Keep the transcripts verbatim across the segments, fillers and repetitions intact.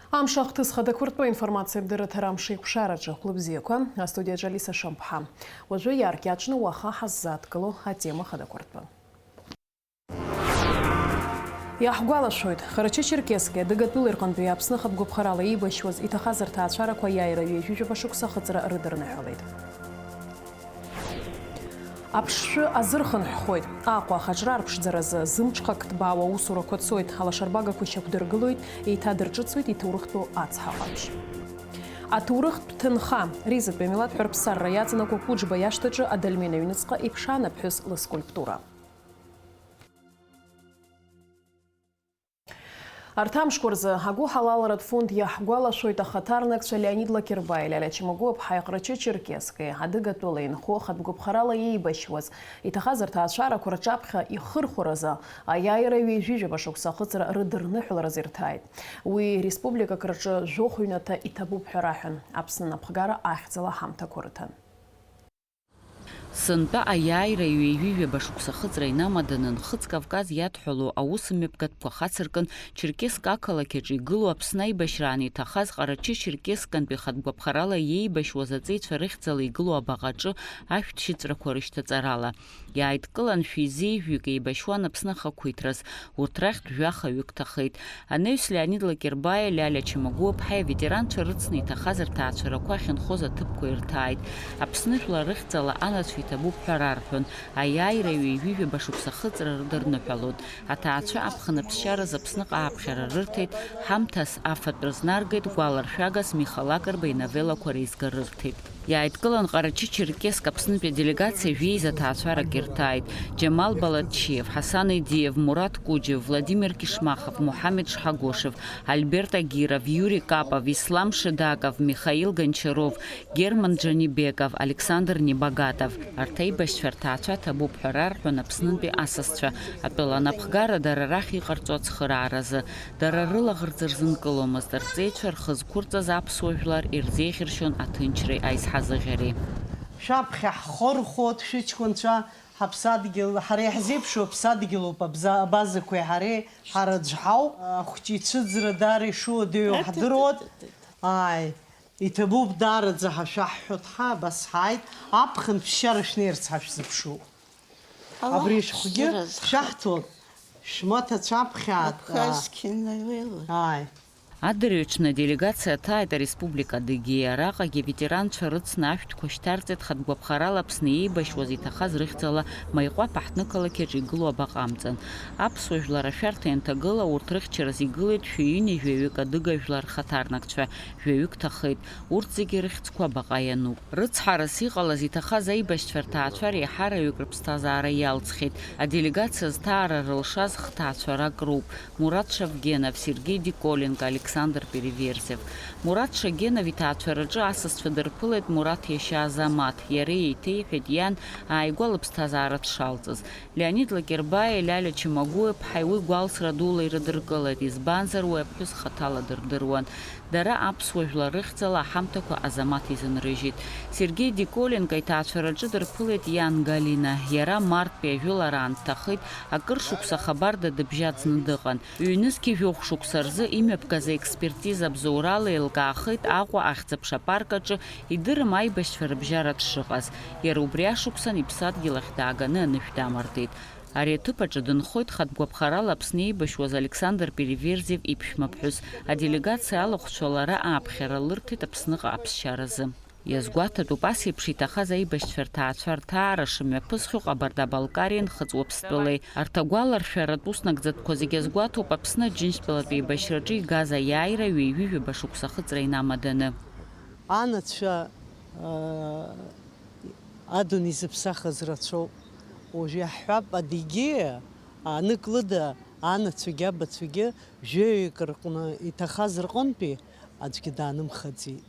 Амш ахҭыс хадақәа ртәы аинформациа абдырраҭара амш еиқәшараҿы хәлыбзиақәа, астудиаҿы Алиса Шамԥҳа. Уажәы иааркьаҿны уаха ҳаззааҭгыло атема хадақәа ртәы. Иаҳгәалашәоит, Ҟарачы-Черкески адыгатәылеи рҟынтәи Аԥсны хатәгәаԥхарала еибашьуаз иҭахаз рҭаацәарақәа аиааира ҩажәижәаба шықәса ахыҵра рыдырныҳәалеит. Аԥшшәы азырхынҳәхоит. Аҟәа ахаҿра арԥшӡаразы зымҽхак ҭбаауа аусурақәа цоит, алашарбагақәа шьақәдыргылоит, еиҭадырҿыцуеит иҭоурыхтәу ацҳа ҟаԥшь. Аҭоурыхтә ҭынха, Ризатәи амилаҭ ҳәарԥсарра иаҵанакуа Қәыџьба иашҭаҿы Адольмена аҩныҵҟа иԥшаан аԥҳәыс лыскульптура. Арҭ амшқәа рзы агәыҳалалратә фонд иаҳгәалашәоит ахаҭарнакцәа Леонид Лакербаи, Лиалиа Чамагәыаԥҳаи Ҟарачы-Черкескеи адыгатәыла инхо хатәгәаԥхарала еибашьуаз, иҭахаз рҭаацәарақәа рҿаԥхьа ихырхәаразы аиааира ҩажәижәаба шықәса ахыҵра рыдырныҳәаларазы ирҭааит. Уи республикак рҿы жәохә ҩнаҭа иҭабуп ҳәа раҳәан, Аԥсны анапхгара ахьӡала аҳамҭақәа рыҭан. Сынтәа аиааира ҩажәижәаба шықәса ахыҵра инамаданы Нхыҵ Кавказ иадҳәалоу аусмҩаԥгатәқәа хацыркын, Черкесск ақалақь аҿы игылоу Аԥсны аибашьраан иҭахаз Ҟарачы-Черкессктәи хатәгәаԥхарала иеибашьуаз аҵеицәа рыхьӡала игылоу абаҟаҿы ашәҭшьыҵәрақәа рышьҭаҵарала. Иааидкылан шәи зеижәҩык еибашьуан Аԥсны ахақәиҭраз, урҭ рахьтә жәаха ҩык ҭахеит. Анаҩс Леонид Лакербаиа, Лиалиа Чамагәыаԥҳаи аветеранцәа рыцны иҭахаз рҭаацәарақәа ахьынхоз аҭыԥқәа ирҭааит. Аԥсны жәлар рыхьӡала анацәа иҭабуп ҳәа рарҳәон, аиааира ҩажәижәаба шықәса ахыҵра рыдырныҳәалон. Аҭаацәа аԥхын аԥсшьараз Аԥсныҟа ааԥхьара рырҭеит, ҳамҭас афатә рызнаргеит, гәаларшәагас Миха Лакрба иновеллақәа реизга рырҭеит. Иааидкылан Ҟарачы-Черкесск Аԥснытәи аделегациа жәеиза ҭаацәарак ирҭааит. Џьамал Балатчиев, Ҳасан Едиев, Мурат Куџьев, Владимир Кишмахов, Мухамед Шҳагошев, Альберт Агиров, Иури Капов, Ислам Шедаков, Михаил Гончаров, Герман Џанибеков, Александр Небогатов. Арҭ аибашьцәа рҭаацәа ҭабуп ҳәа рарҳәон Аԥснынтәи асасцәа, атәыла анапхгара дара рахь иҟарҵо ацхырааразы. Дара рылаӷырӡ рзынкыломызт, рҵеицәа рхы зқәырҵаз аԥсуа жәлар ирзеиӷьыршьон аҭынчреи аизҳазыӷьареи. Шәаԥхьа ҳхырхәоит, шәыҷкәынцәа, ҳаԥсадгьыл, ҳара иаҳзеиԥшу аԥсадгьылоуп, абза-, абазақәеи ҳареи ҳара аӡә ҳауп. Ахәҷы ицәыӡра даара ишуадаҩу ҳдыруеит. Ааи, иҭабуп даараӡа ҳәа шәаҳҳәоит, ҳа, абас ҳааит, аԥхын ԥсшьара шәнеирц ҳашәзыԥшуп. Абри шәҟәгьы шәаҳҭон, шәмаҭацәа аԥхьаатәа. Абхазқьи Навела. Ааи. Адырҩаҽны аделегациа ҭааит ареспублика Адыгеиа. Араҟагьы аветеранцәа рыцны ашәҭқәа шьҭарҵеит, хатәгәаԥхарала Аԥсны еибашьуаз иҭахаз рыхьӡала Маиҟәаԥ аҳҭнықалақь аҿы игылоу абаҟа амҵан. Аԥсуа жәлар ашәарҭа ианҭагыла, урҭ рыхьчараз игылеит шәи ҩынҩажәаҩык адыга жәлар рхаҭарнакцәа, жәаҩык ҭахеит. Урҭ зегьы рыхьӡқәа абаҟа иануп. Рыцҳарас иҟалаз иҭахаз аибашьцәа рҭаацәа реиҳараҩык рыԥсҭазаара иалҵхьеит. Аделегациа зҭаара рылшаз хҭаацәарак роуп: Мурат Шавгенов, Сергеи Диколенко, Александр Переверзев. Мурат Шагенов иҭаацәараҿы асасцәа дырԥылеит Мураҭ иашьа Азамаҭ. Иара еиҭеиҳәеит иан ааигәа лыԥсҭазаара дшалҵыз. Леонид Лакербаиа, Лиалиа Чамагәыаԥҳаи уи гәалсра дула ирыдыркылеит, избанзар, уи аԥҳәыс хаҭала дырдыруан. Дара аԥсуа жәлар рыхьӡала аҳамҭақәа Азамаҭ изынрыжьит. Сергеи Диколенко иҭаацәараҿы дырԥылеит иан Галина. Иара марттәи ажәылараан дҭахеит, акыр шықәса хабарда дыбжьаӡны дыҟан. Ҩнызқьи жәохә шықәса рзы имҩаԥгаз аекспертиза абзоурала еилкаахеит Аҟәа ахьӡ-аԥша апарк аҿы, идырым аибашьцәа рыбжьара дшыҟаз. Иара убри ашықәсан иԥсадгьыл ахь дааганы анышә дамардеит. Ари аҭыԥ аҿы дынхоит хатәгәаԥхарала Аԥсны еибашьуаз Александр Переверзев иԥшәмаԥҳәыс. Аделегациа алахәцәа лара ааԥхьара лырҭеит Аԥсныҟа аԥсшьаразы. Иазгәаҭатәуп, ас еиԥш иҭахаз аибашьцәа рҭаацәа рҭаара шымҩаԥысхьоу Ҟабарда-Балкариа Нхыҵ Уаԥстәылеи. Арҭ агәаларшәаратә уснагӡатәқәа зегьы азгәаҭоуп Аԥсны Аџьынџьтәылатә еибашьраҿы игаз аиааира ҩажәижәаба шықәса ахыҵра инамаданы. Анацәа, аа, адунеи зыԥсахыз рацәоуп. Уажә иаҳҳәап, Адыгеиа, анык лыда, анацәагьы абацәагьы жәаҩык рҟны иҭахаз рҟынтәи аӡәгьы даанымхаӡеит.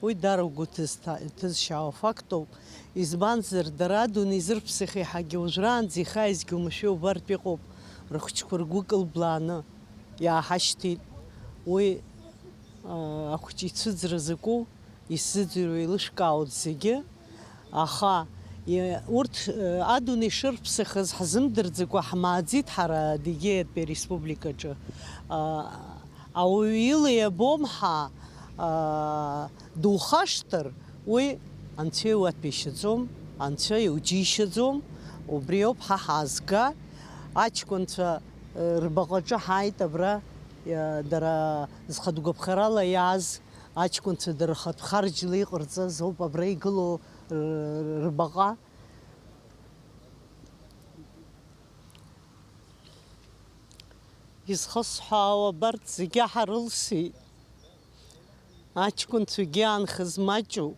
Уи даара угәы ҭызҭа-, ҭызшьаауа фактоуп. Избанзар, дара адунеи зырԥсахьоу еиҳагьы уажәраанӡа ихааизгьы оумашәа иубартә иҟоуп, рыхәыҷқәа ргәы кылблааны иааҳашьҭит. Уи, а, ахәыҷы ицәыӡра закәу исзыӡырҩуа еилышәкаауеит зегьы, аха, е, урҭ, е, адунеи шырԥсахыз ҳзымдырӡакәа ҳмааӡеит ҳара Адыгеиатәи ареспубликаҿы. А, Ауаҩы ила иабом ҳәа, аа, духашҭыр, уи анцәа иуаҭәеишьаӡом, анцәа иуџьеишьаӡом, убри ауп ҳа ҳаазга. Аҷкәынцәа, э, рбаҟаҿы ҳааит абра, э, дара зхатә гәаԥхарала иааз аҷкәынцәа дара рхатә харџьла иҟарҵаз ауп абра игылоу р-, рбаҟа. Изхысҳәаауа абарҭ зегьы ҳарылсит. Аҷкәынцәагьы аанхаз маҷуп.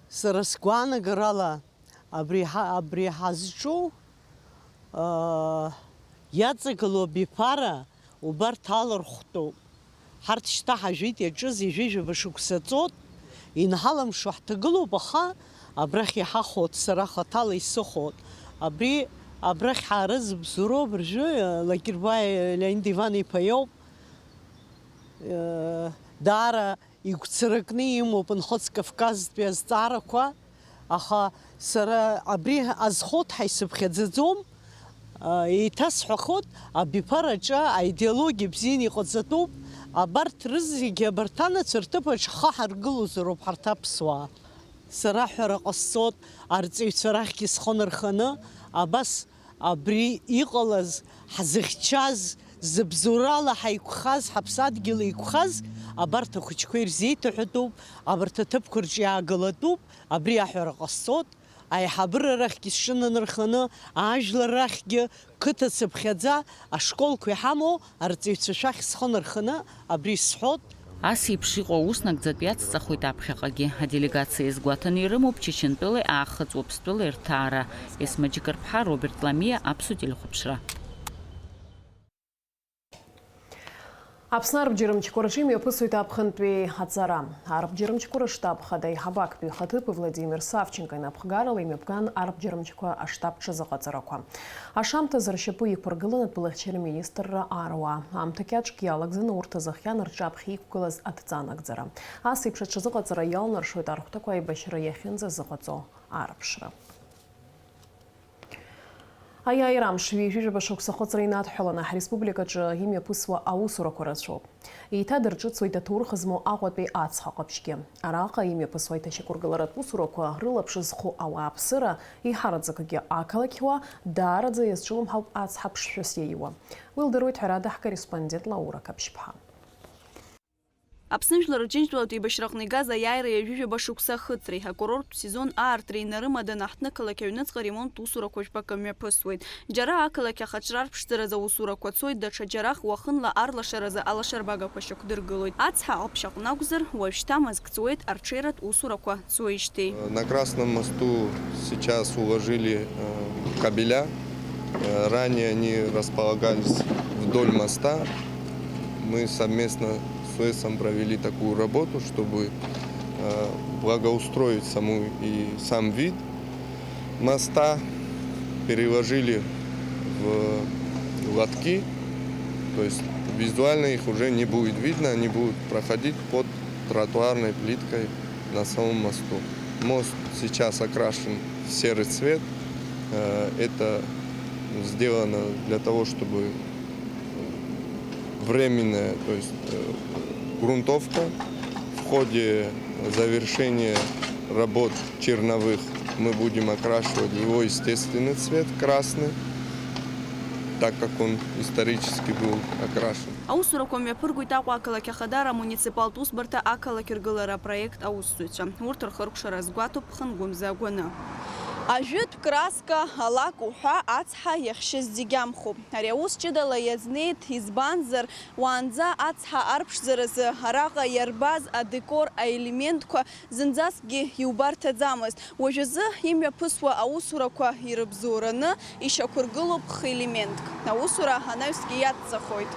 Сара сгәаанагарала, абри ҳа-, абри ҳазҿу, аа, иаҵагылоу абиԥара убарҭ алархәтәуп. Ҳарҭ шьҭа ҳажәит иаҿыз ҩажәижәаба шықәса ҵот, инҳалымшо ҳҭагылоуп, аха абрахь иҳахәот, сара хаҭала исыхәот. Абри абрахь ҳаарызбзуроу абыржәы, Лакирбаи Леонид Иван-иԥа иоуп. Даара игәцаракны имоуп Нхыҵ Кавказтәи азҵаарақәа. Аха сара абри азхот ҳәа исыԥхьаӡаӡом, еиҭасҳәахот, абиԥараҿы аидеологиа бзианы иҟаҵатәуп, абарҭ рызегьы, абарҭ анацәа рҭыԥаҿ ҳхы ҳаргылозароуп ҳарҭ аԥсуаа. Сара аҳәара ҟасҵот, арҵаҩцәа рахьгьы схы нырханы, абас абри иҟалаз, ҳзыхьчаз, зыбзоурала ҳаиқәхаз, ҳаԥсадгьыл еиқәхаз, абарҭ ахәыҷқәа ирзеиҭаҳәатәуп, абарҭ аҭыԥқәа рҿы иаагалатәуп, абри аҳәара ҟасҵот, аиҳабыра рахьгьы сҿы нанырханы, ажәлар рахьгьы, қыҭа цыԥхьаӡа, ашколқәа иҳамоу арҵаҩцәа шәахь схы нырханы абри сҳәот. Ас еиԥш иҟоу аус нагӡатәи иацҵахоит аԥхьаҟагьы. Аделегациа иазгәаҭаны ирымоуп Чачынтәылеи Аахыҵ Уаԥстәылеи рҭаара. Есма Џьыкырԥҳа, Роберт Ламиа, Аԥсуа телехәаԥшра. Аԥсны арбџьармчқәа рҿы имҩаԥысуеит аԥхынтәи аҵара. Арбџьармчқәа рыштаб хада аиҳабы актәи ихаҭыԥ Владимир Савченко инапхгарала имҩаԥган арбџьармчқәа аштаб ҽазыҟаҵарақәа. Ашамҭазы ршьапы иқәыргылан адәылахьчара министрра аруаа. Аамҭа кьаҿк иалагӡаны урҭ азыхиан рҿаԥхьа иқәгылаз адҵа нагӡара. Ас еиԥш аҽазыҟаҵара иалнаршоит архәҭақәа аибашьра иахьынӡазыҟаҵо арԥшра. Аиааира амш ҩажәижәаба шықәса ахыҵра инадҳәаланы, ҳреспубликаҿы имҩаԥысуа аусурақәа рацәоуп. Еиҭадырҿыцуеит аҭоурых змоу Аҟәатәи ацҳа ҟаԥшьгьы. Араҟа имҩаԥысуа аиҭашьақәыргыларатә усурақәа рылаԥш зху ауааԥсыра, еиҳараӡакгьы ақалақьуаа, даараӡа иазҿлымҳауп ацҳа ԥшшәыс иаиуа. Уи лдыруеит, ҳәарада, ҳкорреспондент Лаура Қаԥшьԥҳа. Аԥсны Жәлар Рџьынџьтәылатә еибашьраҟны игаз аиааира ҩажәижәаба шықәса ахыҵреи акурорттә сезон аартреи инарымаданы аҳҭнықалақь аҩныҵҟа аремонттә усурақәа жәпакы мҩаԥысуеит. Џьара ақалақь ахаҿра арԥшӡаразы аусурақәа цоит, даҽа џьарах уахынла арлашаразы алашарбагақәа шьақәдыргылоит. Ацҳа аҟаԥшь аҟны акәзар, уажәшьҭа мызк ҵуеит арҽеиратә усурақәа цоижьҭеи. На Красном мосту сейчас уложили, э, кабеля. Э, ранее они располагались вдоль моста. Мы совместно с УЭСом провели такую работу, чтобы, э, благоустроить саму и сам вид моста. Переложили в лотки, то есть визуально их уже не будет видно, они будут проходить под тротуарной плиткой на самом мосту. Мост сейчас окрашен в серый цвет. Э, это сделано для того, чтобы временная, то есть, э, грунтовка. В ходе завершения работ черновых мы будем окрашивать в его естественный цвет, красный, так как он исторически был окрашен. Аусурақәа мҩаԥыргоит Аҟәа ақалақь ахадара амуниципалтә усбарҭа ақалақь ргылара апроект аусзуҩцәа. Урҭ рхыркәшара азгәаҭоуп ԥхынгәымза агәаны. Ажәытә краска, алакә уҳәа, ацҳа иахьшьыз зегь амхуп. Ари аус ҷыдала иазнеит, избанзар, уаанӡа ацҳа арԥшӡаразы араҟа иарбаз адекор аелементқәа зынӡаскгьы иубарҭаӡамызт. Уажәазы имҩаԥысуа аусурақәа ирыбзоураны ишьақәыргылоуп х-елементк. Аусура анаҩсгьы иаҵҵахоит.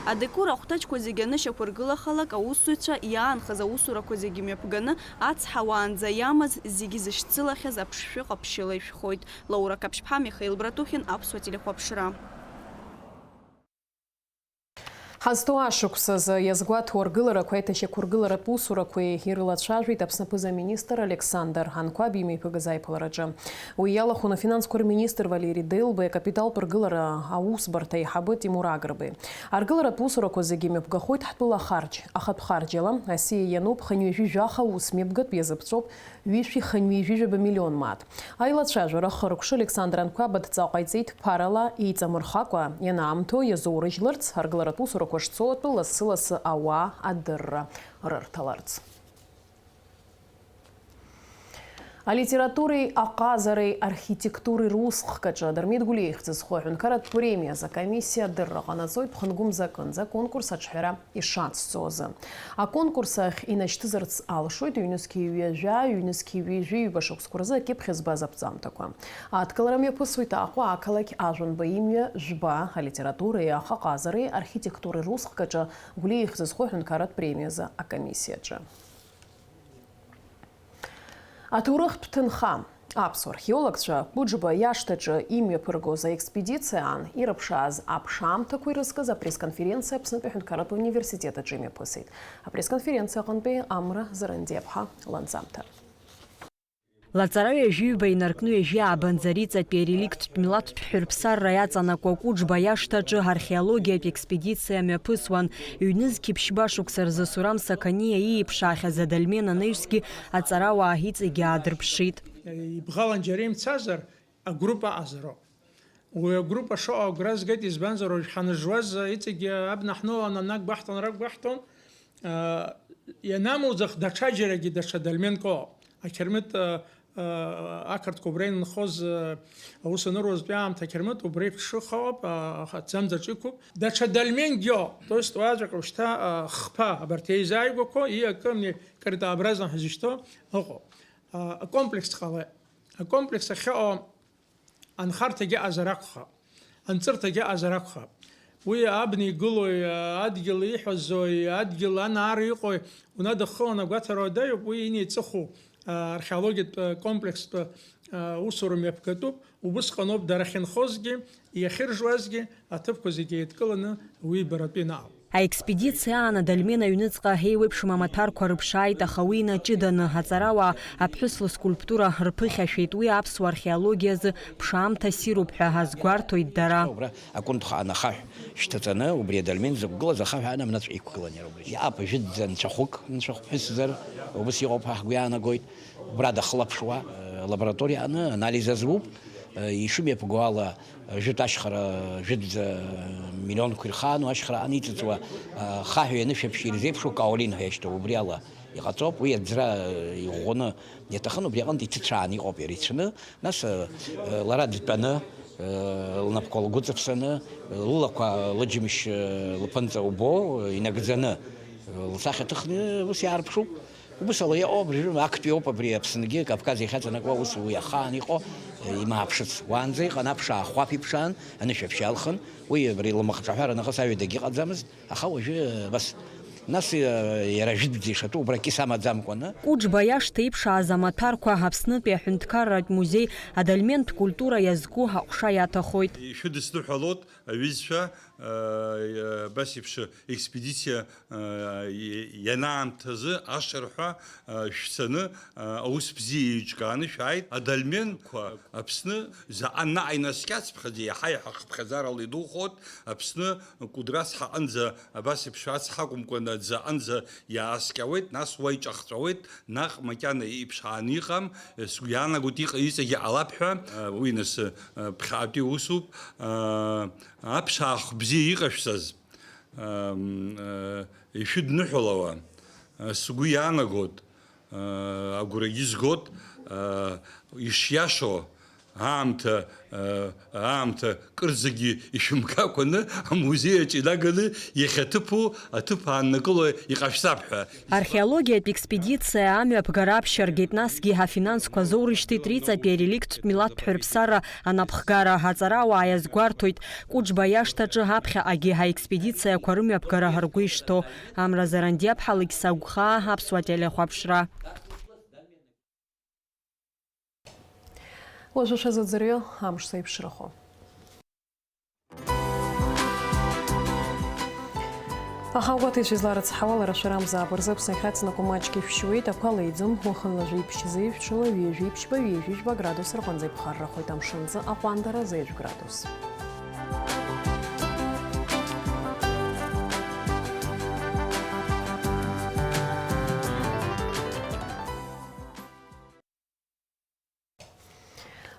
Адекор ахәҭаҷқәа зегьы анышьақәыргылахалак, аусзуҩцәа иаанхаз аусурақәа зегьы мҩаԥганы, ацҳа уаанӡа иамаз зегьы зышьцылахьаз аԥшшәы ҟаԥшьыла ишәхоит. Лаура Қаԥшьԥҳа, Михаил Братухин, Аԥсуа телехәаԥшра. Ҳазҭоу ашықәсазы иазгәаҭоу аргыларақәеи аиҭашьақәыргыларатә усурақәеи ирылацәажәеит Аԥсны аԥыза-министр Александр Анқәаб имҩаԥыгаз аиԥылараҿы. Уи иалахәын афинансқәа рминистр Валери Делбеи, акапиталтә ргылара аусбарҭа аиҳабы Тимур Агрбеи. Аргыларатә усурақәа зегьы мҩаԥгахоит ҳтәыла ахарџь. Ахатә харџьала асиа иануп хынҩажәи жәаха аус мҩаԥгатә иазыԥҵәоуп ҩышәи хынҩажәи жәаба миллион мааҭ. Аилацәажәара хыркәшо Александр Анқәаб адҵа ҟаиҵеит ԥарала еиҵамырхакәа, ианаамҭоу иазоурыжьларц, аргыларатә усурақәа шцо атәы лассы-лассы ауаа адырра рырҭаларц. Алитературеи аҟазареи архитектуреи русхк аҿы Дырмит Гәлиа ихьӡ зху аҳәынҭқарратә премиаз акомиссиа адырра ҟанаҵоит ԥхынгәымзакынӡа аконкурс аҿҳәара ишацҵо азы. Аконкурс ахь инашьҭызарц алшоит ҩнызқьи ҩажәа, ҩнызқьи ҩажәи ҩба шықәсқәа рзы акьыԥхь збаз аԥҵамҭақәа. Адкылара мҩаԥысуеит Аҟәа ақалақь Ажәанба имҩа жәба алитературеи ахаҟазареи архитектуреи русхк аҿы Гәлиа ихьӡ зху аҳәынҭқарратә премиазы акомиссиаҿы. Аҭоурыхтә ҭынха. Аԥсуа археологцәа Кәыџба иашҭаҿы имҩаԥыргоз аекспедициа аан ирыԥшааз аԥшаамҭақәа ирызкыз апресс-конференциа Аԥснытәи аҳәынҭқарратә университет аҿы имҩаԥысит. Апресс-конференциа аҟынтәи Амра Зарандиаԥҳа ланҵамҭа. Лаҵара ҩажәи ҩба инаркны ҩажәи ааба анҵы ари ҵатәи ареликттә милаҭтә ҳәырԥсарра иаҵанакуа Кәыџба иашҭаҿы археологиатә експедициа мҩаԥысуан. Ҩнызқьи ԥшьба шықәса рзы Сурам Сақаниа ииԥшаахьаз адольмен анаҩсгьы аҵарауаа иҵегьы аадырԥшит. Ибӷалан џьара имцазар, агруппа аҟазароуп. Уи агруппа шыҟоу агәра згеит, избанзар, уажә ҳаныжуаз, иҵегьы абна ҳнылан, анагба ҳҭон, рагба ҳҭон. Ианамуӡах, даҽаџьарагьы даҽа дольменк ыҟоуп. Ақьырмыт, ақырҭқәа убра инхоз, аус аныруазтәи аамҭа ақьырмыт убра иԥҽыхоуп, аха аҭӡамц аҿы иқәуп. Даҽа дольменк иоуп, то есть уаҵәҟьа ушьҭа, хԥа абарҭ еизааигәақәо, ииакымни, кыртаа абразан ҳзышьҭоу ыҟоуп. Акомплекс ҟалеит. Акомплекс ахьыҟоу анхарҭагьы ыҟазар акәхап, анҵырҭагьы ыҟазар акәхап. Уи абна игылои, адгьыл иҳәазои, адгьыл анаара иҟои, унадыххылан агәаҭара уадаҩуп, уи инеиҵыху, а, археологиатә, а, комплекстә, а, усура мҩаԥгатәуп. Убысҟаноуп дара ахьынхозгьы, иахьыржуазгьы, аҭыԥқәа зегьы еидкыланы уи ибаратәы инаалоуп. Аекспедициа аан адольмен аҩныҵҟа еиуеиԥшым амаҭәарқәа рыԥшааит, аха уи инаҷыданы, аҵарауаа аԥҳәыс лыскульптура рԥыхьашәеит, уи аԥсуа археологиазы ԥшаамҭа ссируп ҳәа азгәарҭоит дара. Убра акәындхаан ахаҳә шьҭаҵаны, убри адольмен зықәгылаз ахаҳә аан амнаҵә иқәгылан иара убри. Иаап, жәытәӡа нцәахәык, нцәахә ԥҳәысзар, убыс иҟоуп ҳәа ҳгәы иаанагоит. Убра дахылаԥшуа, лабораториа аҟны анализ азуп, ишымҩаԥго ала, Жәытә ашьхара, жәытәӡа миллионқәа ирхаану ашьхара аниҵыҵуа, а, хаҳәи анышәаԥшьи ирзеиԥшу каолин ҳәа иашьҭоу, убри ала иҟаҵоуп, уи аӡра, а, иӷәӷәаны иаҭахын, убри аҟынтә иҭыцәааны иҟоуп иара ицәаны, нас, а, а, лара дтәаны, а, лнапқәа лгәыҵаԥсаны, лылақәа лыџьымшь, а, лԥынҵа убо, а, инагӡаны, а, лсахьа ҭыхны ус иаарԥшуп. Убыс ала иҟоу абыржәы актәи ауп абри Аԥсынгьы, Кавказ иахьаҵанакуа аус уи ахаан иҟоу, имааԥшыц. Уаанӡа иҟан аԥшаа хәаԥ иԥшаан, анышәаԥшь иалхын, уи абри лымаҟҿаҳәара нахыс аҩадагьы ыҟаӡамызт, аха уажәы, абас. Нас, иара жәытәӡа ишаҿу убра кьыс амаӡамкәаны. Кәыџба иашҭа иԥшааз амаҭәарқәа Аԥснытәи аҳәынҭқарратә музеи адольментә культура иазку аҟәша иаҭахоит. Ишәыдысныҳәалоит, аҩызцәа, абас еиԥш експедициа ианаамҭазы ашырҳәа шәцаны, аус бзиа еиҿкааны шәааит. Адольменқәа Аԥсны заҟа наҟ инаскьацыԥхьаӡа, иаҳа-иаҳа хыԥхьаӡарала идухоит. Аԥсны Кәыдры ацҳа аҟынӡа, абас еиԥш ацҳа акәымкәаны, аӡы аҟынӡа иааскьауеит, нас уа иҿахҵәауеит, наҟ макьана иԥшааны иҟам, сгәы иаанагоит, иҟа-, иҵегь иҟалап ҳәа, уи нас, ԥхьаҟатәи усуп, аԥшаахә бзиа иҟашәҵаз. Ам, э, ишәыдныҳәалауа, э, сгәы иаанагоит, э, агәрагьы згоит, э, ишиашоу, аамҭа, э, аамҭа кырӡагьы ишәымгакәаны, амузеи аҿы инаганы иахьаҭыԥу аҭыԥ ааннакыло иҟашәҵап ҳәа. Археологиатә експедициа амҩаԥгара аԥшьаргеит, насгьы афинансқәа азоурышьҭит, риҵатәи ареликттә милаҭтә ҳәырԥсарра анапхгара. Аҵарауаа иазгәарҭоит, Кәыџба иашҭаҿы аԥхьаҟагьы аекспедициақәа рымҩаԥгара ргәы ишҭоу. Амра Зарандиаԥҳа, Алықьса Гәхаа, Аԥсуа телехәаԥшра. Уажәы шәазыӡырҩы амш зеиԥшрахо. Аха агәаҭаҩцәа изларыцҳауа, лара шәара мзаабырзы Аԥсны ахьацнакуа маҷк ишәшьуеит, ақәа леиӡом, уахынла жәиԥшь-зеиԥшьыла ҩажәи ԥшьба, ҩажәи жәба градус рҟынӡа иԥхаррахоит амшынӡы, аҟәандара зеижә градус.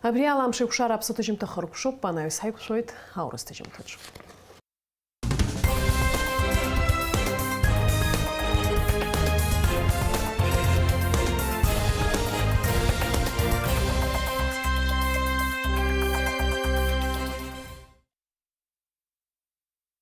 Абри ала Амшеикәшара аԥсуа ҭыжьымҭа хыркәшоуп, анаҩс ҳаиқәшәоит аурыс ҭыжьымҭаҿы.